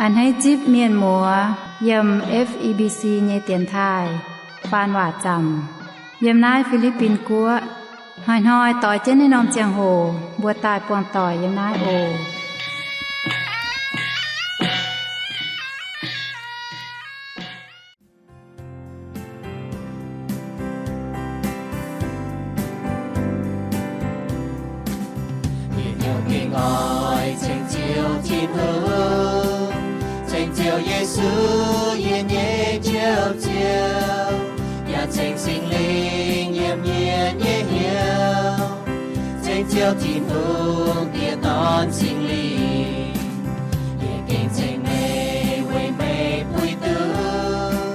A'hneiv zipv mienh muoz yiem F E B C nyei dienx taaih faan waac zaamc yiem naaiv Fi^li^bin Guoqv. Hnoi-hnoi doix jienv naaiv norm ziangh hoc mbuo daaih buangh doic yiem naaiv oc. Yie hnyouv gengh oix ceng Ziouv Tin-Hungh, ceng Ziouv Yesu, yie nyei Njoux Ziouv, yaac ceng Singx Lingh yiem yie nyei hnyouv. Ceng Ziouv Tin-Hungh, Diex, Dorn, Singx Lingh. Yie gengh ceng meih weic meih puix duqv.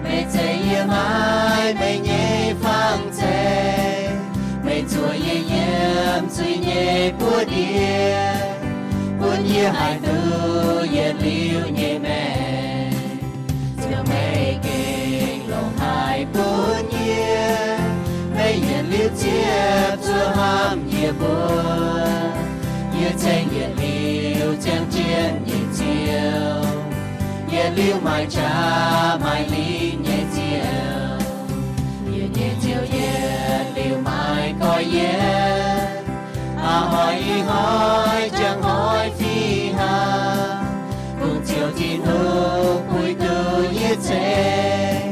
Meih zeiz yie maiv meih nyei fangx zeiv. Meih zuoqc yie yiem zuiz nyei buoz-ndiev, bun yie haih duqv yietc liuz nyei maengc. Ziouv, meih gengh longc haic bun yie. Meih yietc liuz ziepc zuoqv hnamv yie mbuo. Yie ceng yietc liuz ziangh jienv nyei Ziouv, yietc liuz maaih qaqv maaih lingh nyei Ziouv. Yie nyei Ziouv yietc liuz maaih gorx-youz, a'hnoi ih hnoi, njang hnoi fih hnangv. Kungx Ziouv Tin-Hungh puix duqv yie ceng.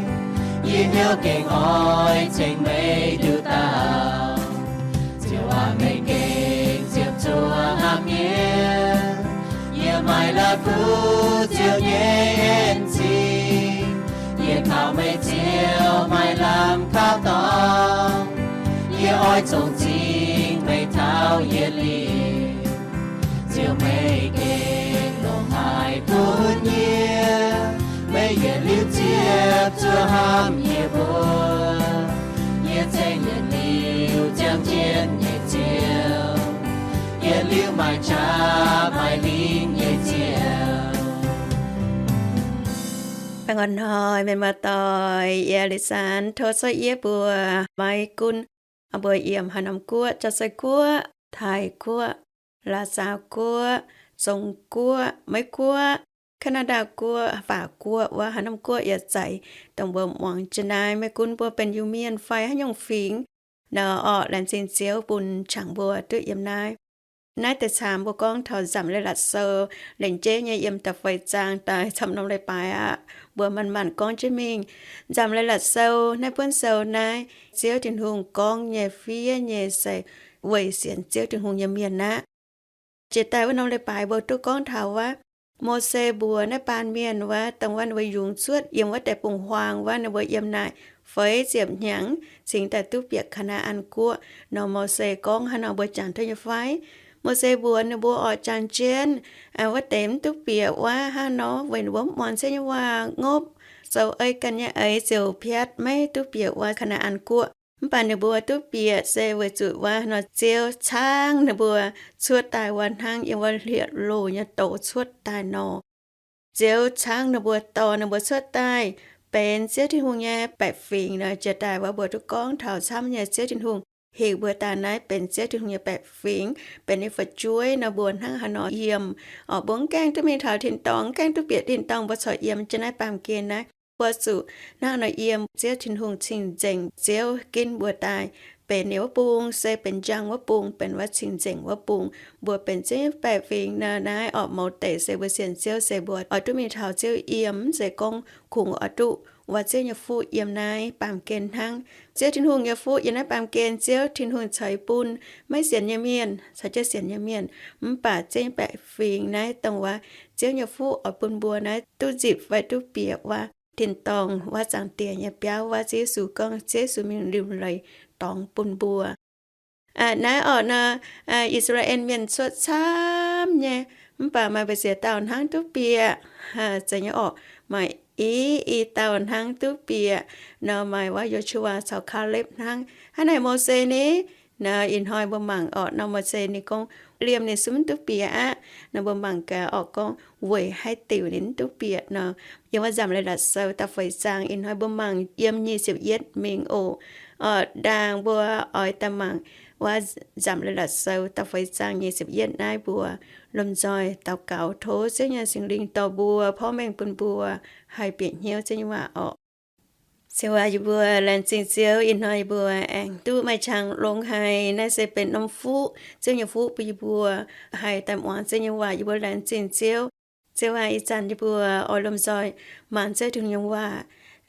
Yie hnyouv gengh oix ceng meih nduqc dauh. Ziouv aac, meih gengh ziepc zuoqv hnamv yie. Yie maaih la'kuqv Ziouv nyei en-zingh. Yie kaux meih Ziouv maaih lamh kaux dorngx. Yie oix zongh zingh meih taux yietc liuz. Ziouv, meih gengh longc haic bun yie. Meih yietc liuz ziepc zuoqv hnamv yie mbuo. Yie ceng yietc liuz ziangh jienv nyei Ziouv, yietc liuz maaih qaqv maaih lingh nyei Ziouv. Baengh orn hnoi mienh muoz-doic, yie Leiz Saan tov cuotv yie mbuo maiv gunv mbuo yiem haaix norm guoqv, Jauv-Zei Guoqv, Taiv Guoqv, Laac Saaux Guoqv, Zong Guoqv, Meiv Guoqv, Canada Guoqv, Faac Guoqv, wuov haaix norm guoqv yaac zeiz, dongh mbuo muangx jienv naaiv, maiv gunv mbuo benx Iu-Mienh fai haaix nyungc fingx, nor orqc, laengz zingh Ziouv bun qangx mbuo duqv yiem naaiv. Naaiv deix camv mbuo gorngv taux Nzamc Leiz-Latc Sou, lengc jeiv nyei yiem da'feix zaang daaih camv norm leiz-baaix aqv. Mbuo manc-manc gorngv jienv mingh. Nzamc Leiz-Latc Sou, naaiv buonv sou naaiv, Ziouv Tin-Hungh gorngv nyei fiev nyei se weic sienx Ziouv Tin-Hungh nyei mienh aqv. Jiex daaih wuov norm leiz-baaix mbuo duqv gorngv taux wuov, Mose mbuox naaiv baan mienh wuov, dongh wuov ninh mbuo yungz cuotv yiem wuov deix bungx-huaang wuov, ninh mbuo yiem naaic feix ziepc hnyangx cingx daaih duqv bieqc Kaa^naa^an Guoqv nor. Mose gorngv haaix nor mbuo jangx duqv nyei fai? Mose mbuox ninh mbuo orqc, jangx jienv wuov deix mv duqv bieqc wuov hnangv nor, weic ninh mbuo mv muangx Ziouv nyei waac, ngopv sou ei ganh nyei eix ziouc piatv maiv duqv bieqc wuov Kaa^naa^an Guoqv. Mv baac ninh mbuo duqv bieqc se weic zuqc wuov nor Ziouv caangv ninh mbuo cuotv daaih wuov hnangv yiem wuov hlieqv-loh nyei douz cuotv daaih nor. Ziouv caangv ninh mbuo, dorh ninh mbuo cuotv daaih benx Ziouv Tin-Hungh nyei baeqc fingx nor. Jiex daaih wuov mbuo duqv gorngv taux camv nyei Ziouv Tin-Hungh heuc mbuo daaih naaiv benx Ziouv Tin-Hungh nyei baeqc fingx, benx ninh fu'jueiv nor. Mbuo hnangv haaix nor yiem, orqc, mbuo mv gaengh duqv mingh taux tin-dorngh, mv gaengh duqv bieqc tin-dorngh, mbuo corc yiem jienv naaiv baamh gen naaiv. Mbuo zuqc hnangv haaix nor yiem Ziouv Tin-Hungh cing-nzengc, Ziouv ginv mbuo daaih benx ninh wuov bung se benx njang wuov bung, benx wuov cing-nzengc wuov bung. Mbuo benx Ziouv nyei baeqc fingx nor. Naaiv orqc, mouz deic se mbuo sienx Ziouv se mbuo oix duqv mingh taux Ziouv yiem, mv zeiz gorngv kungx oix duqv wuov Ziouv nyei fuqv yiem naaiv baamh gen hnangv. Ziouv Tin-Hungh nyei fuqv yiem naaiv baamh gen, Ziouv Tin-Hungh ceix bun maiv sienx nyei mienh caux jienv sienx nyei mienh. Mv baac Ziouv nyei baeqc fingx naaiv, dongh wuov Ziouv nyei fuqv oix bun mbuo naaiv duqv nzipc fai duqv bieqc wuov tin-dorngh, wuov Zaangc Diex nyei biauv, wuov Ziouv Yesu gorngv Ziouv Yesu mingh liuc leiz dorngx bun mbuo. Naaiv orqc nor, I^saa^laa^en Mienh cuotv camv nyei, mv baac maaih mbu'ziex dauh hnangv duqv bieqc. Zeiz nyei orqc, maaih i, i dauh hnangv duqv bieqc nor, maaih wuov Yo^su^waa caux Kaalepv hnangv. Hnangv naaic Mose ni, nor ih hnoi mbuo mangc orqc nor, Mose ninh gorngv liemh ninh sun mv duqv bieqc aqv. Nor mbuo mangc gaax orqc gorngv weic haaix diuc ninh mv duqv bieqc nor. Yiem wuov Nzamc Leiz-Latc Sou da'feix zaang ih hnoi mbuo mangc yiem nyic ziepc yietv mingh oc. Orqc, ndaangc mbuo oix daaih mangc Wuov Nzamc Leiz-Latc Sou da'feix zaang nyic ziepc yietv naaiv mbuo lomh nzoih daux gaux tov Ziouv nyei Singx Lingh dorh mbuo porv mengh bun mbuo haih bieqc hnyouv Ziouv nyei waac orqc. Ziouv aac, yie mbuo laengz zingh Ziouv ih hnoi yie mbuo aengx duqv maaih qangx longx haic. Naaiv se benx norm fuqv, Ziouv nyei fuqv bun yie mbuo haih daaih muangx Ziouv nyei waac. Yie mbuo laengz zingh Ziouv. Ziouv aac, ih zanc yie mbuo oix lomh nzoih maanc Ziouv Tin-Hungh nyei waac.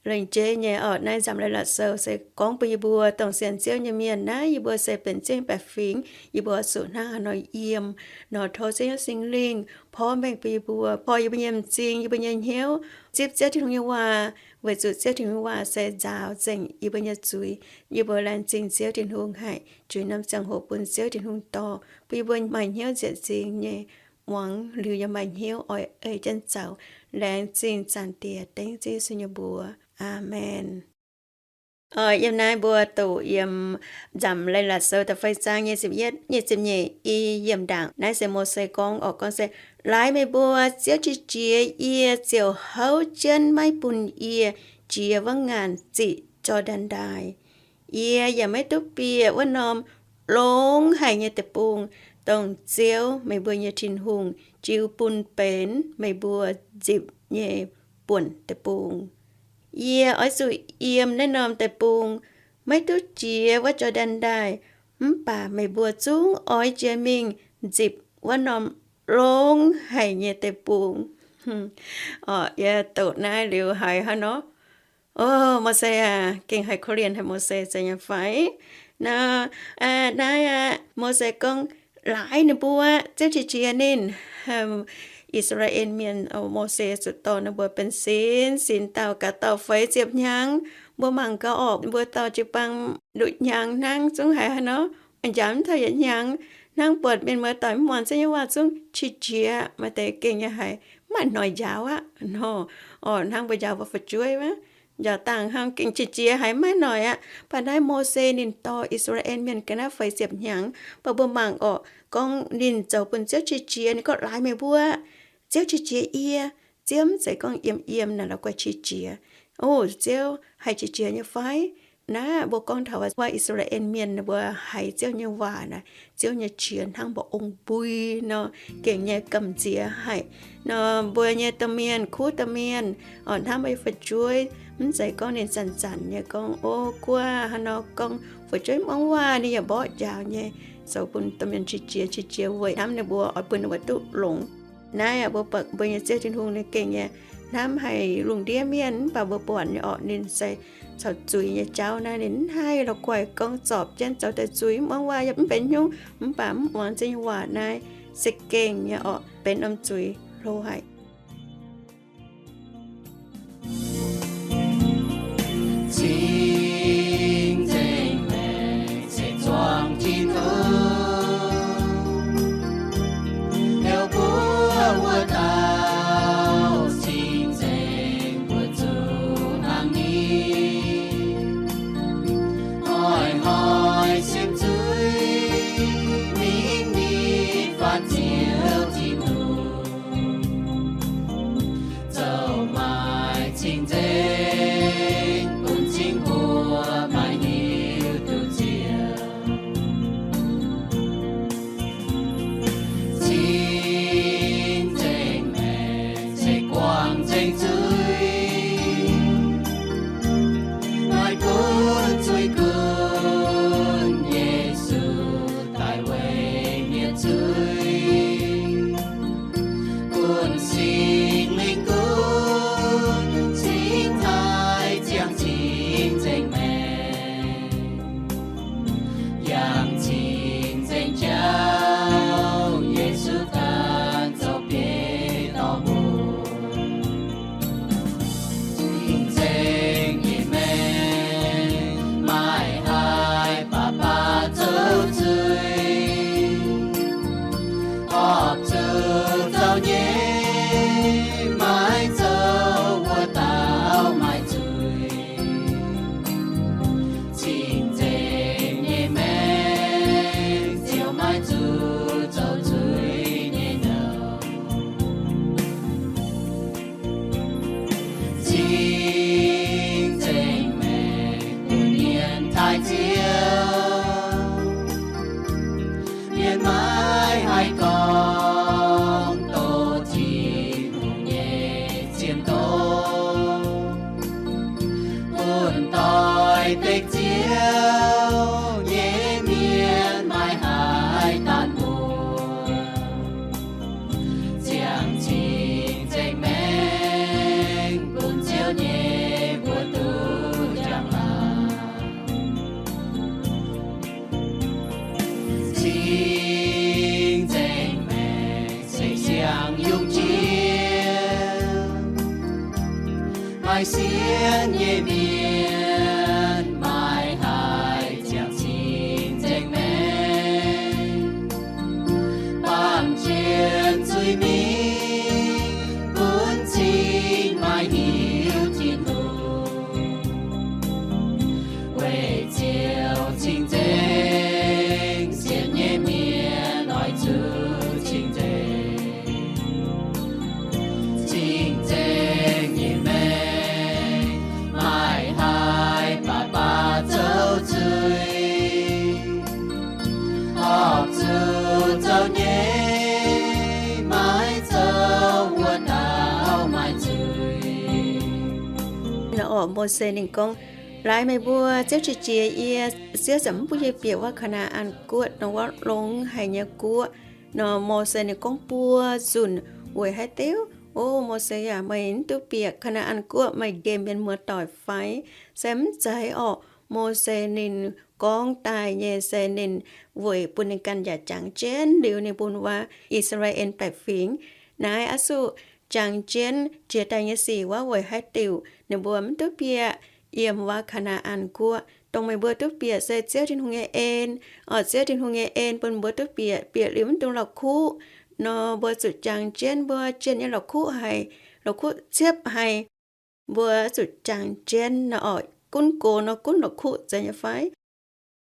Lengc jeiv nyei orqc, naaiv Nzamc Leiz-Latc Sou se gorngv bun yie mbuo dongh sienx Ziouv nyei mienh naaiv, yie mbuo se benx Ziouv nyei baeqc fingx, yie mbuo zuqc hnangv haaix nor yiem nor, tov Ziouv nyei Singx Lingh porv mengh bun yie mbuo, porv yie mbuo nyei m'zing, yie mbuo nyei hnyouv, zipv Ziouv Tin-Hungh nyei waac, weic zuqc Ziouv Tin-Hungh nyei waac se nzaaux nzengc yie mbuo nyei zuiz. Yie mbuo laengz zingh Ziouv Tin-Hungh haic, juix norm ziangh hoc bun Ziouv Tin-Hungh dorh, bun yie mbuo maaih hnyouv nzieqc nzingx nyei, muangx liuz yaac maaih hnyouv oix ei jienv zoux. Laengz zingh Zaangc Diex, dengv Ziouv Yesu nyei mbuox. Aamen. Oix yiem naaiv mbuo doqc yiem Nzamc Leiz-Latc Sou da'feix zaang nyic ziepc yietv, nyic ziepc nyeic i yiemc ndaangc. Naaiv se Mose gorngv orqc, gorngv se, Laaix meih mbuo, Ziouv qiex jiez yie ziouc houv jienv maiv bun yie jiex wuov ngaanc ziqc Jor^ndaen Ndaaih. Yie yaac maiv duqv bieqc wuov norm longx haic nyei deic-bung, dongh Ziouv, meih mbuo nyei Tin-Hungh, jiu bun benx meih mbuo nzipc nyei buonc deic-bung. Yie oix zuqc yiem naaiv norm deic-bung, maiv duqv jiex wuov Jor^ndaen Ndaaih. Mv baac meih mbuo zungv oix jiex mingh nzipc wuov norm longx haic nyei deic-bung. Orqc, yie doqc naaiv liuz haiz hnangv nor, O Mose aac, gengh haiz korv-lienh haic Mose zeiz nyei fai? Nor, naaiv aqv, Mose gorngv, laaix ninh mbuo, Ziouv qiex jiez ninh. I^saa^laa^en Mienh, Mose zuqc dorh ninh mbuo benx sinx sinx dauh gaax dauh feix ziepc hnyangx. Mbuo mangc gaax orqc, mbuo dauh jiu-baang nduqc hnyangx hnangv, zungv haiz hnangv nor, njaaux mv taux yietc hnyangx hnangv, buatc mienh muoz-doic mv muangx Ziouv nyei waac zungv qiex jiez. Maaih deix gengh nyei haiz, mv maaih hnoi njaaux aqv nor. Orqc, hnangv mbuo njaaux mbuo fu'jueiv wuov, njaaux dangh hnangv gengh qiex jiez haiz maiv noic aqv. Mv baac naaiv Mose ninh dorh I^saa^laa^en Mienh ga'naaiv feix ziepc hnyangx, mv baac mbuo mangc orqc, gorngv ninh zoux bun Ziouv qiex jiez, ninh gorngv, laaix meih mbuo, Ziouv qiex jiez yie. Ziouv mv zeiz gorngv yiem yiem naaic la'guaih qiex jiez. O Ziouv haih qiex jiez nyei fai? Naaiv mbuo gorngv taux wuov I^saa^laa^en Mienh ninh mbuo haiz Ziouv nyei waac naaic, Ziouv nyei qiex hnangv mba'ong mbui nor, gengh nyei gamh nziex haic. Nor mbuo nyei domh mienh, kuv domh mienh, orqc, hnamv mbuo nyei fu'jueiv, mv zeiz gorngv ninh zanc-zanc nyei gorngv, O guaah, hnangv nor gorngv fu'jueiv mv muangx waac, ninh yaac mborqv njaaux nyei, zoux bun domh mienh qiex jiez, qiex jiez weic hnamv ninh mbuo oix bun ninh mbuo duqv longx. Naaiv aqv, mbuo buatc mbuo nyei Ziouv Tin-Hungh ninh gengh nyei hnamv haic lungh ndiev mienh, mv baac mbuo buatc nyei orqc, ninh se caux zuiz nyei jauv naaiv ninh mv haih la'guaih gorngv zorpc jienv zoux daaih zuiz, mv muangx waac yaac mv benx haaix nyungc, mv baac mv muangx Ziouv nyei waac naaiv se gengh nyei orqc, benx norm zuiz hlo haic. Cing-nzengc maengc se zuangx Tin-Hungh, heuc mbuo wuov dauh cing-nzengc mbuo zuqc hnangv ni. Hnoi-hnoi siemv zuiz mingh nitv faanv Ziouv Tin-Hungh, zoux maaih cing-nzengc bun cing mbuo maiv hiuv duqv Ziouv. Cing-nzengc maengc se guangc nzengc zuiz, maiv gunv zuiz gunv Yesu daaih weic mienh zuiz, gunv Singx Lingh gunv cingx Dengh Ziouv nyei mienh maiv haih daanh mbuo, ziangh cing zengc maengc bun Ziouv nyei mbuox duqv njang-laangc. Cing zengc maengc se siang-yungh jiex, maaih sienx nyei mienh maiv haih ziangh cing zengc maengc, baamh jienv zuiz-mingh bun cing maaih hiuv Tin-Hungh. Weic Ziouv cing-nzengc, sienx nyei mienh oix zuqc cing-nzengc. Cing-nzengc nyei maengc maiv haih baac baac zoux zuiz, horpc zuqc zoux nyei, maiv zoux wuov dauh maaih zuiz. Orqc, Mose ninh gorngv, Laaix meih mbuo, Ziouv qiex jiez yie, Ziouv ziouc mv bun yie bieqc wuov Kaa^naa^an Guoqv, dongh wuov longx haic nyei guoqv. Nor Mose ninh gorngv buo nzunc weic haaix diuc? O Mose aac, meih mv duqv bieqc Kaa^naa^an Guoqv, meih nqemh mienh muoz-doic fai? Se mv zeiz orqc. Mose ninh gorngv daaih nyei se ninh weic bun ninh ganh yaac jangx jienv liuz ninh bun wuov I^saa^laa^en Baeqc Fingx naaiv aqv suqv jangx jienv jiex daaih nyei sic wuov weic haaix diuc ninh mbuo mv duqv bieqc yiem wuov Kaa^naa^an Guoqv. Dongh meih mbuo duqv bieqc se Ziouv Tin-Hungh nyei en. Orqc, Ziouv Tin-Hungh nyei en bun mbuo duqv bieqc, bieqc liuz mv dungx la'kuqv. Nor mbuo zuqc jangx jienv mbuo jienh nyei la'kuqv haic, la'kuqv ciepv haic. Mbuo zuqc jangx jienv nor orqc, gunv gox nor gunv la'kuqv zeiz nyei fai?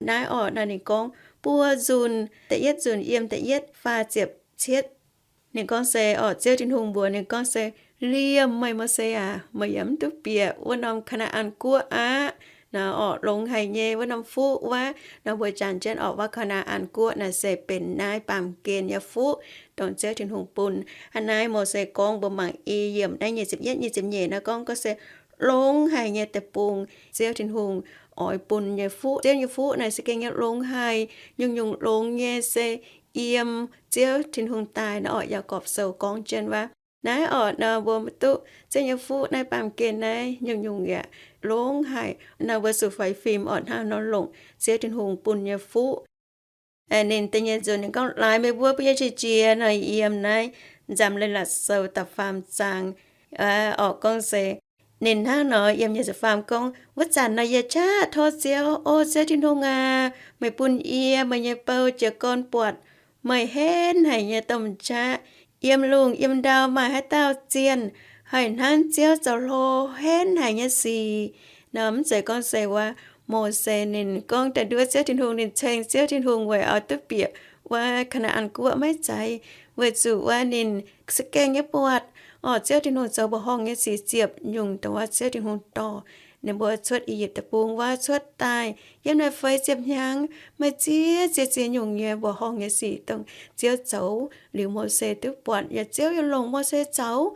Naaiv orqc, naaiv ninh gorngv buo nzunc, da'yietv nzunc yiem da'yietv faah ziepc cietv. Ninh gorngv se orqc, Ziouv Tin-Hungh mbuox ninh gorngv se, Liemh meih, Mose aac, meih yaac mv duqv bieqc wuov norm Kaa^naa^an Guoqv aqv. Nor orqc, longx haic nyei wuov norm fuqv wuov. Nor mbuo jangx jienv orqc, wuov Kaa^naa^an Guoqv naaic se benx naaiv baamh gen nyei fuqv, dongh Ziouv Tin-Hungh bun. Hnangv naaiv Mose gorngv mbuo mangc i yiemc naaiv nyic ziepc yietv, nyic ziepc nyeic naaiv gorngv, gorngv se longx haic nyei deic-bung, Ziouv Tin-Hungh oix bun nyei fuqv. Ziouv nyei fuqv naaic se gengh nyei longx haic. Nyungc-nyungc longx nyei se yiem Ziouv Tin-Hungh daaih nor orqc. Yaagorpc Sou gorngv jienv wuov. Naaiv orqc, nor mbuo duqv Ziouv nyei fuqv naaiv baamh gen naaiv nyungc-nyungc yaac longx haic. Nor mbuo zuqc faix fim orqc, hnangv nor longc Ziouv Tin-Hungh bun nyei fuqv. Ninh da'nyeic nzunc ninh gorngv, Laaix meih mbuo bun yie qiex jiez nor, yiem naaiv Nzamc Leiz-Latc Sou da'faam zaang orqc, gorngv se ninh hnangv nor yiem nyic ziepc faam gorngv, Wuov zanc nor yie qaqv tov Ziouv, O Ziouv Tin-Hungh aac, meih bun yie, meih nyei bou, jiez gorn buatc meih henv haic nyei domh qaqv. Yiem lungh yiem ndau maaih haaix dauh zienh haih hnangv Ziouv zoux hlo henv haic nyei sic? Nor mv zeiz gorngv se wuov Mose ninh gorngv daaih nduov Ziouv Tin-Hungh, ninh ceng Ziouv Tin-Hungh weic oix duqv bieqc wuov Kaa^naa^an Guoqv maiv zeiz, weic zuqc wuov ninh za'gengh nyei buatc orqc, Ziouv Tin-Hungh zoux mbuoqc horngh nyei sic ziepc nyungc dongh wuov Ziouv Tin-Hungh dorh ninh mbuo cuotv I^yipv Deic-Bung wuov cuotv daaih yiem naaiv feix ziepc hnyangx, maaih ziex ziex ziex nyungc nyei mbuoqc horngh nyei sic dongh Ziouv zoux liuz Mose duqv buatc, yaac Ziouv yaac longc Mose zoux.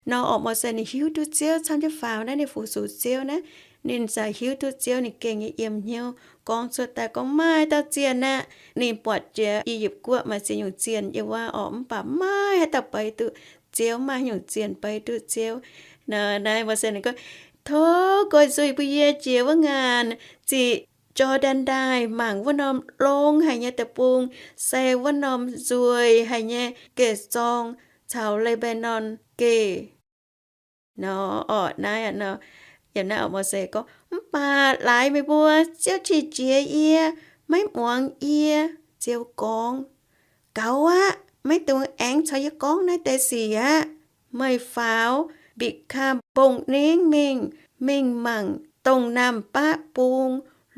Nor orqc, Mose ninh hiuv duqv Ziouv camv jienv faaux naaiv, ninh fu-sux Ziouv naaiv, ninh za'gengh hiuv duqv Ziouv ninh gengh nyei yiem hnyouv gorngv cuotv daaih gorngv maaih dauh zienh aqv. Ninh buatc jiex I^yipv Guoqv maaih ziex nyungc zienh yiem wuov orqc, mv baac maaih haaix dauh beiv duqv Ziouv, maaih nyungc zienh beiv duqv Ziouv. Nor naaiv Mose ninh gorngv, Tov goiv nzuih bun yie jiex wuov ngaanc ziqc Jor^ndaen Ndaaih mangc wuov norm longx haic nyei deic-bung, se wuov norm nzueic haic nyei gec zorng caux Le^mbe^non Gec. Nor orqc, naaiv, naaiv orqc, Mose gorngv, Mv baac laaix meih mbuo, Ziouv qiex jiez yie, maiv muangx yie. Ziouv gorngv, Gaux aqv. Maiv dungx aengx caux yie gorngv naaiv deix sic aqv. Meih faaux Mbitc^kaa Mbong^ningv mingh, mingh mangc dongh naamh baqv bung,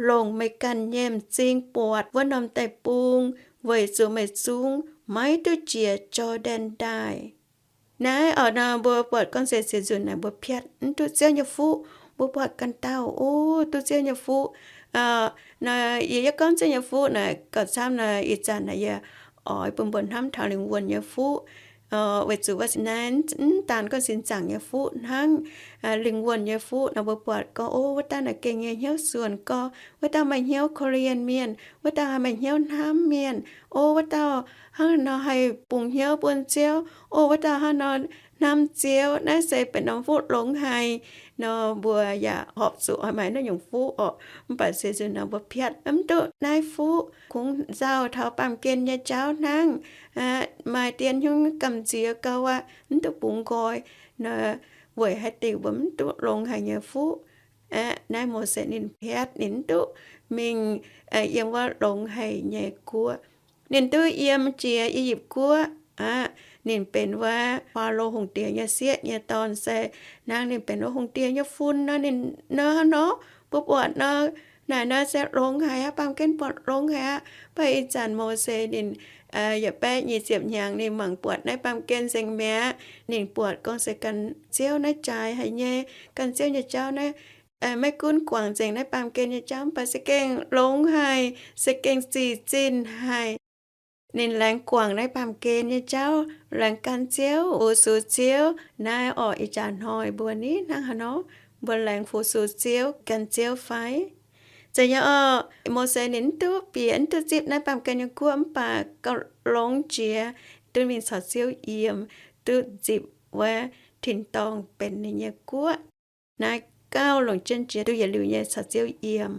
longc meih ganh nyei m'zing buatc wuov norm deic-bung, weic zuqc meih zungv maiv duqv jiex Jor^ndaen Ndaaih. Naaiv orqc, nor mbuo buatc gorngv se ziex nzunc naaic mbuo piatv mv duqv Ziouv nyei fuqv. Mbuo buatc ganh dauh, o, duqv Ziouv nyei fuqv. Nor yie yaac gorngv Ziouv nyei fuqv naaic gauh camv nor, ih zanc naaic yie oix bun mbuo hnamv taux lingh wuonh nyei fuqv. Weic zuqc wuov naaiv mv daan gorngv sin zaangc nyei fuqv hnangv, lingh wuonh nyei fuqv nor, mbuo buatc gorngv, o, wuov dauh naaic gengh nyei hnyouv suonc gorx, wuov dauh maaih hnyouv korv-lienh mienh, wuov dauh haih maaih hnyouv hnamv mienh, o, wuov dauh hnangv nor haih bungx hnyouv bun Ziouv, o, wuov dauh hnangv nor hnamv Ziouv. Naaiv se benx norm fuqv longx haic nor, mbuo yaac horpc zuqc oix maaih naaiv nyungc fuqv orqc. Mv baac se nzunc nor mbuo piatv mv duqv naaiv fuqv, kungx nzauh taux baamh gen nyei jauv hnangv. Maaih dien hnyouv gamh nziex gauh aqv, mv duqv bungx nqoi nor, weic haaix diuc mbuo mv duqv longx haic nyei fuqv? Aqv, naaiv Mose ninh piatv ninh mv duqv mingh yiem wuov longx haic nyei guoqv. Ninh duqv yiem jiex I^yipv Guoqv aqv. Ninh benx wuov Faalo hungh diex nyei sieqv nyei dorn se hnangv ninh benx wuov hungh diex nyei fun nor, ninh nor hnangv nor, mbuo buatc nor, naaic nor se longx haic aqv, baamh gen buatc longx haic aqv. Mv baac ih zanc Mose ninh yietc baeqv nyic ziepc hnyangx ninh mangc buatc naaiv baamh gen nzengc mi'aqv. Ninh buatc gorngv se gan Ziouv naaiv jaaix haic nyei, gan Ziouv nyei jauv naaiv, maiv gunv guangc nzengc naaiv baamh gen nyei jauv, mv baac se gengh longx haic, se gengh zic zinh haic. Ninh laengz guangc naaiv baamh gen nyei jauv, laengz gan Ziouv, fu-sux Ziouv. Naaiv orqc, ih jaax hnoi mbuo ni hnangv haaix nor, mbuo laengz fu-sux Ziouv, gan Ziouv fai? Zeiz nyei orqc, Mose ninh mv duqv bieqc, mv duqv zipv naaiv baamh gen nyei guoqv, mv baac gauh longx jiex duqv mingh caux Ziouv yiem, duqv nzipc wuov tin-dorngh benx ninh nyei guoqv. Naaiv gauh longc jienv jiex duqv yietc liuz nyei caux Ziouv yiem.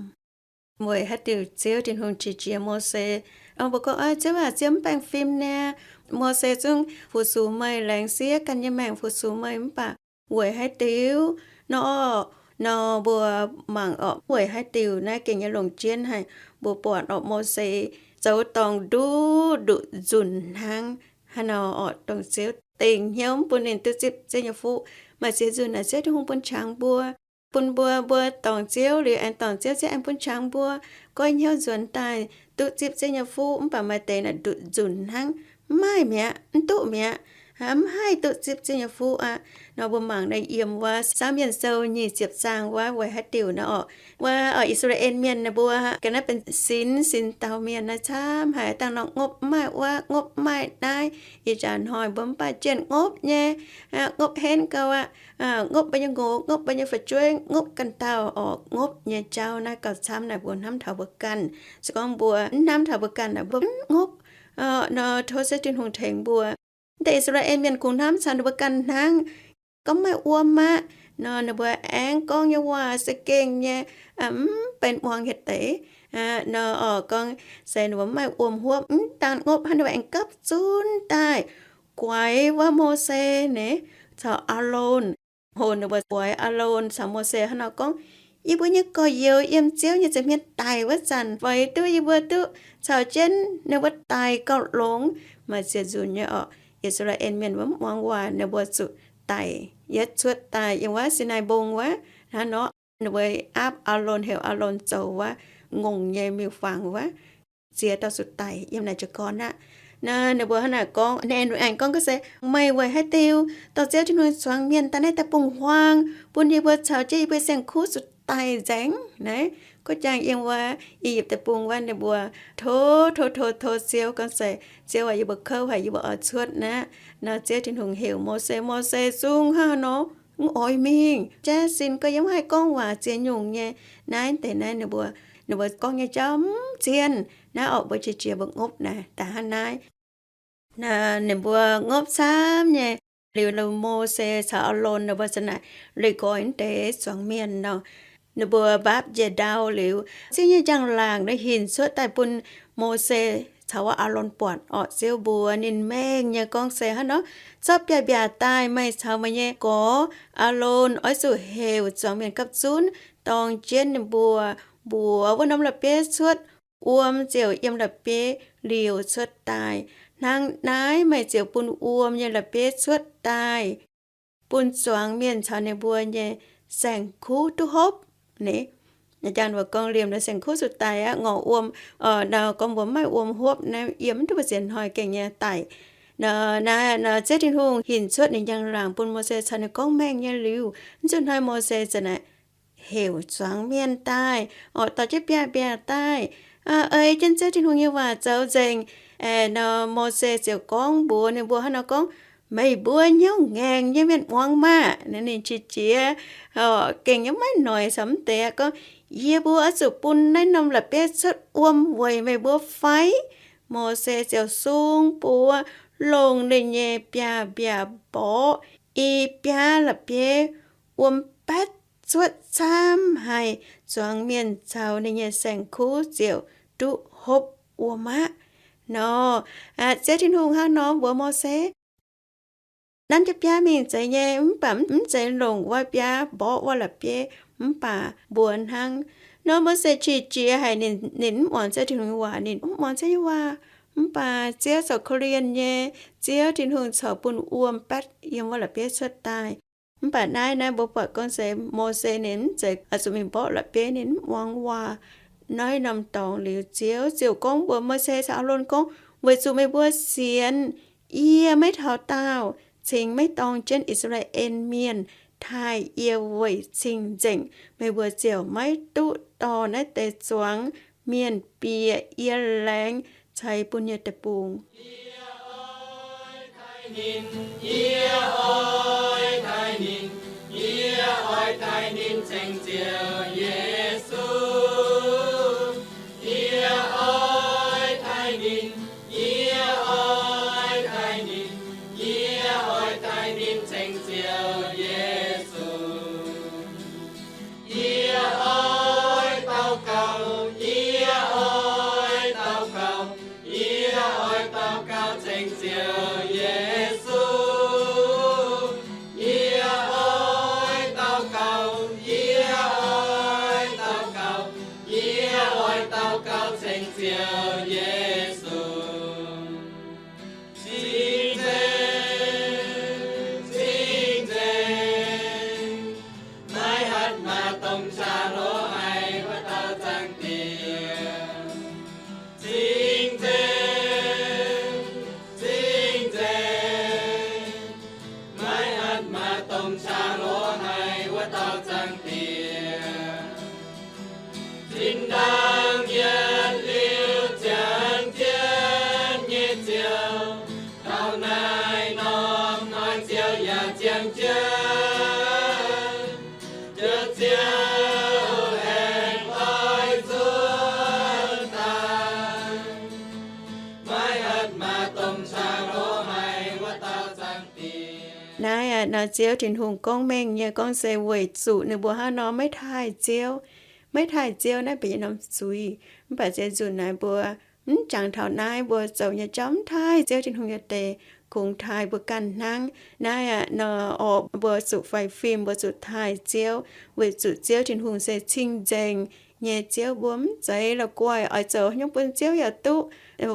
Weic haaix diuc Ziouv Tin-Hungh qiex jiez Mose? Mbuo gorngv, Ziouv aac, Ziouv mv baengh fim niaa. Mose zungv fu-sux meih, laengz siev ganh nyei maengc fu-sux meih, mv baac weic haaix diuc nor, nor mbuo mangc orqc, weic haaix diuc naaiv gengh nyei longc jienv haic. Mbuo buatc orqc, Mose zoux dorngc nduqc nduqc nzunc hnangv. Haaix nor orqc, dongh Ziouv dingc hnyouv mv bun ninh duqv zipv Ziouv nyei fuqv. Maaih ziex nzunc naaic Ziouv Tin-Hungh bun qangx mbuo, bun mbuo, mbuo dorngc Ziouv liuz aengx dorngc Ziouv, Ziouv aengx bun qangx mbuo, goiv hnyouv nzuonx daaih duqv zipv Ziouv nyei fuqv. Mv baac maaih deix naaic nduqc nzunc hnangv, mv maaih mi'aqv, mv duqv mi'aqv, mv haih duqv zipv Ziouv nyei fuqv aqv. Nor mbuo mangc naaiv yiem wuov Saav Mienh Sou nyic ziepc zaang wuov, weic haaix diuc nor orqc, wuov I^saa^laa^en Mienh ninh mbuo ga'naaiv benx sinx, sinx dauh mienh naaiv camv haic, dangh nor ngopv mv maaih wuov, ngopv mv maaih naaiv. Ih jaax hnoi mbuo mv baac jienh ngopv nyei, ngopv henv gauh aqv. Ngopv mbuo nyei nqox, ngopv mbuo nyei fu'jueiv, ngopv ganh dauh orqc. Ngopv nyei jauv naaiv gauh camv naaic mbuo hnamv taux mbuo ganh. Se gorngv mbuo mv hnamv taux mbuo ganh naaic mbuo mv ngopv. Nor tov Ziouv Tin-Hungh tengx mbuo. Deix I^saa^laa^en Mienh kungx hnamv caux ninh mbuo ganh hnangv. Gorngv maaih wuom aqv nor, ninh mbuo aengx gorngv nyei waac se gengh nyei, mv benx muangx hieh deix. Nor orqc, gorngv se ninh mbuo mv maaih wuom huopv, mv daan ngopv hnangv, ninh mbuo aengx gapv zunv daaih guaix wuov Mose naaic caux Aalon. Hoc ninh mbuo guaix Aalon caux Mose hnangv nor gorngv, Yie mbuo nyei gorx-youz yiem Ziouv nyei nza'hmien daic wuov zanc, feix duqv yie mbuo duqv caux jienv ninh mbuo daic gauh longx. Maaih ziex nzunc nyei orqc, I^saa^laa^en Mienh wuov mv muangx waac, ninh mbuo zuqc daic, yietv cuotv daaih yiem wuov Sinaai Mbong wuov. Hnangv nor ninh mbuo aapv Aalon, heuc Aalon zoux wuov ngongh nyei miuc-fangx wuov, ziex dauh zuqc daic yiem naaic jiez gorn aqv. Naaiv ninh mbuo hnangv naaic gorngv, ninh aengx gorngv ga'se, Meih weic haaix diuc dorh Ziouv Tin-Hungh zuangx mienh daaih naaiv daaih bungx huaang, bun yie mbuo caux jienv yie mbuo saeng-kuv zuqc daic nzaengc naaiv? Gorqv-jangx yiem wuov I^yipv Deic-Bung wuov ninh mbuo tov, tov, tov, tov Ziouv gorngv se, Ziouv aac, yie mbuo kouv haic, yie mbuo oix cuotv aqv. Nor Ziouv Tin-Hungh heuc Mose, Mose zungv hnangv haaix nor mv oix mingh, jaav sin gorngv yiem mv haih gorngv waac ziex nyungc nyei. Naaiv deix naaiv ninh mbuo, ninh mbuo gorngv nyei jauv mv zienh. Naaiv orqc, mbuo qiex jiez mbuo ngopv naaic daaih hnangv naaiv. Ninh mbuo ngopv camv nyei. Liuz Mose caux Aalon ninh mbuo za'naaic leih nqoi naaiv deix zuangx mienh nor, ninh mbuo mbaapv njiec ndau liuz, Ziouv nyei njang-laangc naaiv hinc cuotv daaih bun Mose caux wuov Aalon buatc orqc. Ziouv mbuox ninh maengh nyei gorngv se hnangv nor, Zorqv biaav-mbiaac daaih, meih caux meih nyei gorx Aalon oix zuqc heuc zuangx mienh gapv zunv dorng jienv ninh mbuo mbuox wuov norm la'bieiv cuotv. Wuom ziouc yiem la'bieiv liouc cuotv daaih. Hnangv naaiv meih ziouc bun wuom nyei la'bieiv cuotv daaih, bun zuangx mienh caux ninh mbuo nyei saeng-kuv duqv hopv. Ni, jang mbuo gorngv liemh nor saeng-kuv zuqc daic aqv, ngorc wuom, nor gorngv mbuo mv maaih wuom hopv naaiv, yiem mv duqv mbu'ziex hnoi gengh nyei daic. Nor naaiv nor Ziouv Tin-Hungh hinc cuotv ninh njang-laangc bun Mose caux ninh gorngv maengh nyei liuz, mv zuqc hnoi Mose za'naaic heuc zuangx mienh daaih, orqc, dorh jienv biaav-mbiaac daaih, eix jienv Ziouv Tin-Hungh nyei waac zoux nzengc. Aeqv, nor Mose ziouc gorngv mbuox ninh mbuo hnangv nor gorngv, Meih mbuo hnyouv ngaengc nyei mienh muangx maah! Ninh qiex jiez, gengh nyei maiv noic caux mv deix gorngv, Yie mbuo oix zuqc bun naaiv norm la'bieiv cuotv wuom weic meih mbuo fai? Mose ziouc sung buoz longc ninh nyei biaav-mbiaac mborqv i biaav la'bieiv wuom baetv cuotv camv haic, zuangx mienh caux ninh nyei saeng-kuv ziouc duqv hopv wuom aqv. Nor, Ziouv Tin-Hungh hnangv nor mbuox Mose, Nanv jienv biaav mingh zeiz nyei, mv baac mv zeiz longc wuov biaav mborqv wuov la'bieiv, mv baac mbuo hnangv. Nor Mose qiex jiez haic, ninh mv muangx Ziouv Tin-Hungh nyei waac, ninh mv muangx Ziouv nyei waac. Mv baac Ziouv corc korv-lienh nyei, Ziouv Tin-Hungh corc bun wuom baetv yiem wuov la'bieiv cuotv daaih. Mv baac naaiv, naaiv mbuo buatc gorngv se Mose ninh mv zeiz oix zuqc mingh mborqv la'bieiv, ninh mv muangx waac. Naaiv norm dorngx liuz, Ziouv ziouc gorngv mbuox Mose caux Aalon gorngv, Weic zuqc meih mbuo sienx yie maiv taux daauh, cingx maiv dorng jienv I^saa^laa^en Mienh taaih yie weic cing-nzengc, meih mbuo ziouc maiv duqv dorh naaiv deix zuangx mienh bieqc yie laengz ceix bun nyei deic-bung. Yie oix taaih ninh, yie oix taaih ninh ceng Ziouv Yesu. Yie oix taaih ninh, yie oix taaih ninh, yie oix taaih ninh ceng Ziouv Yesu. Yie oix daux gaux, yie oix daux gaux, yie oix daux gaux ceng Ziouv Yesu. Yie oix daux gaux, yie oix daux gaux, yie oix daux gaux ceng Ziouv Yesu. Cing-Nzengc, cing-nzengc, maiv hatc maaih domh qaqv lorz haic wuov dauh Zaangc Diex. Cing-nzengc, cing-nzengc, maiv hatc maaih domh qaqv lorz haic wuov dauh Zaangc Diex. Zinh ndaangc yietc liuz ziangx jienv nyei Ziouv, taux naaiv norm hnoi Ziouv yaac ziangx jienv. Ziouv, Ziouv aengx oix nzuonx daaih. Maiv hatc maaih domh qaqv lorz haic wuov dauh Zaangc Diex. Naaiv aqv, nor Ziouv Tin-Hungh gorngv mengh nyei gorngv se weic zuqc ninh mbuo hnangv nor maiv taaih Ziouv. Maiv taaih Ziouv naaiv benx yietc norm zuiz. Mv baac se nzunc naaiv mbuo mv jangx taux naaiv, mbuo zoux nyei jauv mv taaih Ziouv Tin-Hungh nyei deix, kungx taaih mbuo ganh hnangv. Naaiv aqv, nor orqc, mbuo zuqc faix fim, mbuo zuqc taaih Ziouv, weic zuqc Ziouv Tin-Hungh se cing-nzengc nyei Ziouv. Mbuo mv zeiz la'guaih oix zoux haaix nyungc bun Ziouv yaac duqv,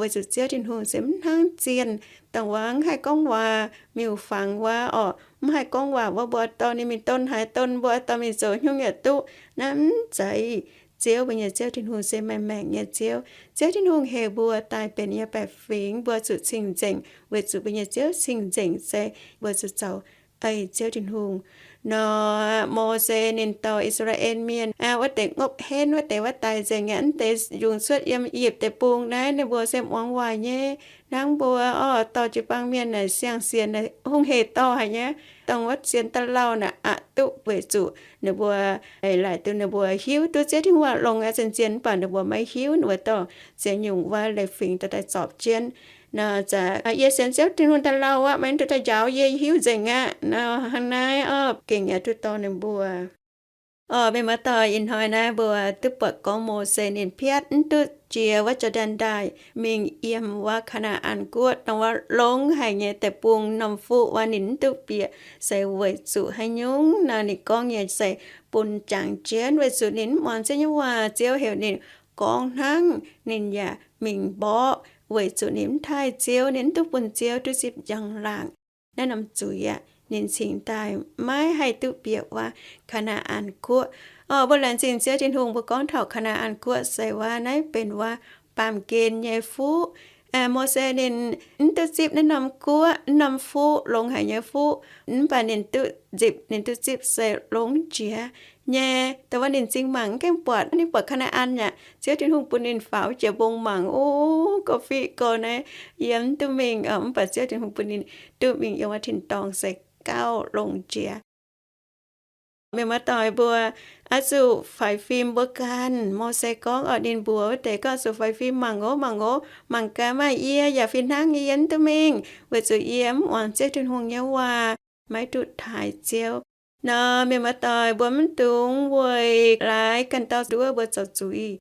weic zuqc Ziouv Tin-Hungh se mv hnangv zienh, dongh wuov mv haih gorngv waac, miuc-fangx wuov orqc, mv haih gorngv waac wuov, mbuo dorh ninh mingh don haaix don, mbuo dorh mingh zoux haaix nyungc yaac duqv. Naaiv mv zeiz. Ziouv, mbuo nyei Ziouv Tin-Hungh se maengc maengc nyei Ziouv. Ziouv Tin-Hungh heuc mbuo daaih benx nyei baeqc fingx, mbuo zuqc cing-nzengc, weic zuqc mbuo nyei Ziouv cing-nzengc se mbuo zuqc zoux ei Ziouv Tin-Hungh. Nor Mose ninh dorh I^saa^laa^en Mienh wuov deix ngopv henv wuov deix wuov daaih nzengc aqv, mv deix yungz cuotv yiem I^yipv Deic-Bung naaiv, ninh mbuo se muangx waaic nyei. Hnangv mbuo orqc, dorh jiu-baang mienh naaic siang-sienx naaic hungh hec dorh haic nyei. Dongh wuov sienx da'lauh naaic aqc duqv weic zuqc ninh mbuo laaic duqv ninh mbuo hiuv duqv Ziouv Tin-Hungh waac longx aqv, zien-zien mv baac ninh mbuo maiv hiuv, ninh mbuo dorh ziex nyungc wuov leiz-fingx dorh daaih zorpc jienv. Nor zaqc yie sienx Ziouv Tin-Hungh da'lauh aqv, maiv duqv daaih njaaux yie, hiuv nzengc aqv. Nor hnangv naaiv orqc, gengh yaac duqv dorh ninh mbuo. Orqc, mienh muoz-doic, ih hnoi naaiv mbuo duqv buatc gorngv Mose ninh piatv mv duqv jiex wuov Jor^ndaen Ndaaih mingh yiem wuov Kaa^naa^an Guoqv, dongh wuov longx haic nyei deic-bung norm fuqv wuov, ninh mv duqv bieqc se weic zuqc haaix nyungc nor, ninh gorngv nyei se bun jangx jienv weic zuqc ninh mv muangx Ziouv nyei waac. Ziouv heuc ninh gorngv hnangv, ninh yaac mingh mborqv weic zuqc ninh mv taaih Ziouv, ninh mv duqv bun Ziouv duqv zipv njang-laangc. Naaiv norm zuiz aqv, ninh cingx daaih maiv haih duqv bieqc wuov Kaa^naa^an Guoqv. Orqc, mbuo laengz zingh Ziouv Tin-Hungh, mbuo gorngv taux Kaa^naa^an Guoqv se wuov naaiv benx wuov baamh gen nyei fuqv. Mose ninh mv duqv zipv naaiv norm guoqv, naaiv norm fuqv, longx haic nyei fuqv, mv baac ninh duqv nzipc, ninh duqv zipv se longx jiex. nyei. Dongh wuov ninh m'zing mangc mv gaengh buatc, ninh buatc Kaa^naa^an aqv. Ziouv Tin-Hungh bun ninh faaux jiex mbong mangc, o, gorqv-fiqv gorx naaiv yiem mv duqv mingh, mv baac Ziouv Tin-Hungh bun ninh duqv mingh yiem wuov tin-dorngh se gauh longx jiex. Mienh muoz-doic mbuo, oix zuqc faix fim mbuo ganh. Mose gorngv orqc, ninh mbuox wuov deix gorngv oix zuqc faix fim mangc oc, mangc oc, mangc gaax maaih yie yaac fih hnangv nyei yiem mv duqv mingh, weic zuqc yie mv muangx Ziouv Tin-Hungh nyei waac, maiv duqv taaix Ziouv. Nor mienh muoz-doic mbuo mv dungx weic laaix ganh dauh nduov mbuo zoux zuiz.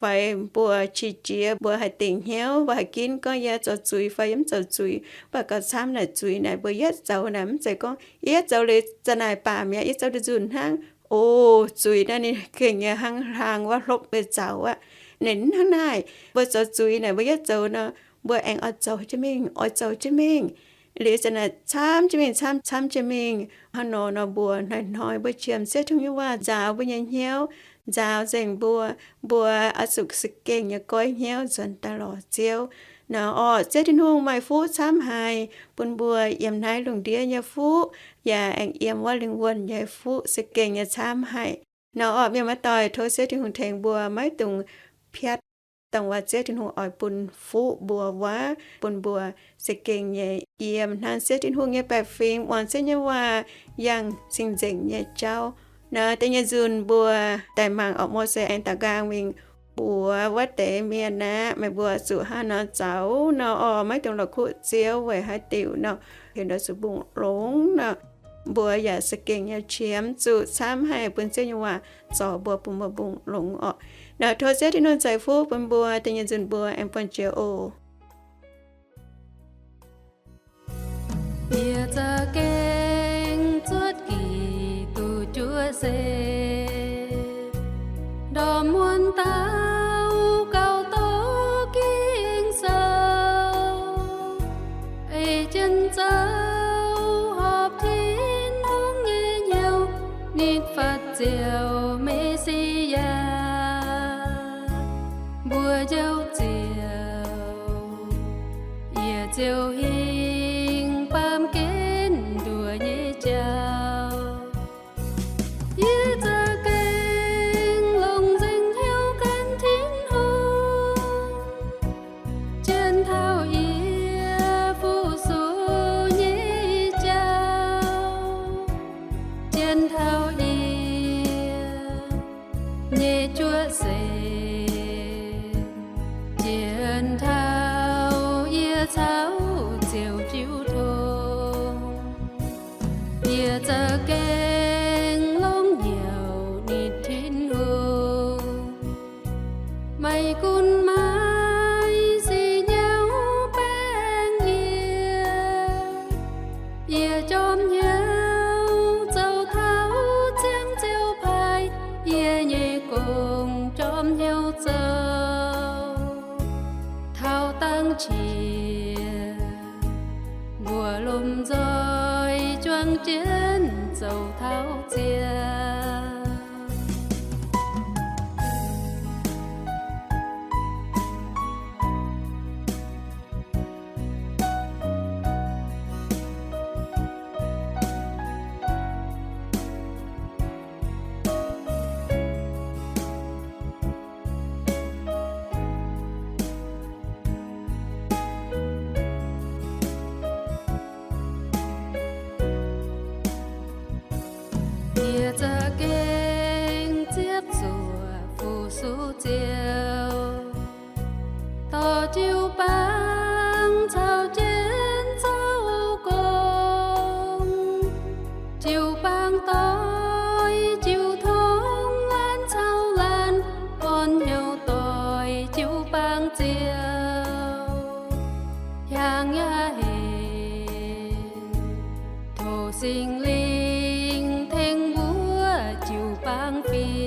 Fai mbuo qiex jiez, mbuo haih dingc hnyouv, mbuo haih ginv gorngv yie zoux zuiz fai yie mv zoux zuiz, mv baac gauh camv naaic zuiz naaic mbuo yietv zoux naaic, mv zeiz gorngv yie yietv zoux liuz za'naaic baac mi'aqv, yie zoux nduqc nzunc hnangv. O, zuiz naaiv ninh gengh nyei hnangv hlaang wuov hlopv mbuo zaux aqv. Ninh hnangv naaic, mbuo zoux zuiz naaic mbuo yietv zoux nor, mbuo aengx oix zoux jienv mingh, oix zoux jienv mingh. Liuz za'naaic camv jienv mingh, camv, camv jienv mingh. Hnangv nor nor mbuo hnoi-hnoi mbuo qiemx Ziouv Tin-Hungh nyei waac nzaaux mbuo nyei hnyouv, nzaaux nzengc mbuo. Mbuo oix zuqc za'gengh nyei goiv hnyouv nzuonx daaih lorz Ziouv. Nor orqc, Ziouv Tin-Hungh maaih fuqv camv haic bun mbuo, yiem naaiv lungh ndiev nyei fuqv, yaac aengx yiem wuov lingh wuonh nyei fuqv, za'gengh nyei camv haic. Nor orqc, mienh muoz-doic, tov Ziouv Tin-Hungh tengx mbuo maiv dungx piatv dongh wuov Ziouv Tin-Hungh oix bun fuqv mbuo wuov, bun mbuo za'gengh nyei yiem hnangv Ziouv Tin-Hungh nyei baeqc fingx, muangx Ziouv nyei waac, yangh cing-nzengc nyei jauv. Nor da'nyeic nzunc mbuo daaih mangc orqc, Mose aengx daux nqaang mingh mbuox wuov deix mienh aqv, meih mbuo zuqc hnangv nor zoux nor orqc, maiv dungx la'kuqv Ziouv weic haaix diuc nor, heuc nor zuqc mbungh longx nor. Mbuo yaac za'gengh nyei qiemx zuqc camv haic bun Ziouv nyei waac zorc mbuo, bun mbuo mbungh longx orqc. Nor tov Ziouv Tin-Hungh ceix fuqv bun mbuo, da'nyeic nzunc mbuo aengx buangh jiex oc. Yie za'gengh cuotv Giduc juov seix, ndorm muonz dauh gauh doqc Ging-Sou, ei jienv zoux horpc Tin-Hungh nyei hnyouv, nitv fatv Ziouv Me^si^yaa mbuo Njoux Ziouv. Yie ziouc hingh baamh gen nduoh nyei jauv. Yie za'gengh longc nzengc hnyouv gan Tin-Hungh, jien taux yie fu-sux nyei jauv, jien taux yie nyei juov seix, jien taux yie caux Ziouv jiu tong. Yie za'gengh longx hnyouv nitv Tin-Hungh, maiv gunv maaih sic hnyouv baeng yie. Yie jorm hnyouv zoux taux ziangh Ziouv paaiv yie nyei gong, jorm hnyouv zoux taux dangh qiex, mbuo lomh nzoih juang jienv zoux taux ziangh. Yie za'gengh ziepc zuoqc fu-sux Ziouv, dorh jiu-baang caux jienv zoux gong. Jiu-baang doix jiu tong, laanh caux laanh orn hnyouv doix jiu-baang Ziouv, hiaangx yaac hec. Tov Singx Lingh tengx mbuo jiu-baang fih.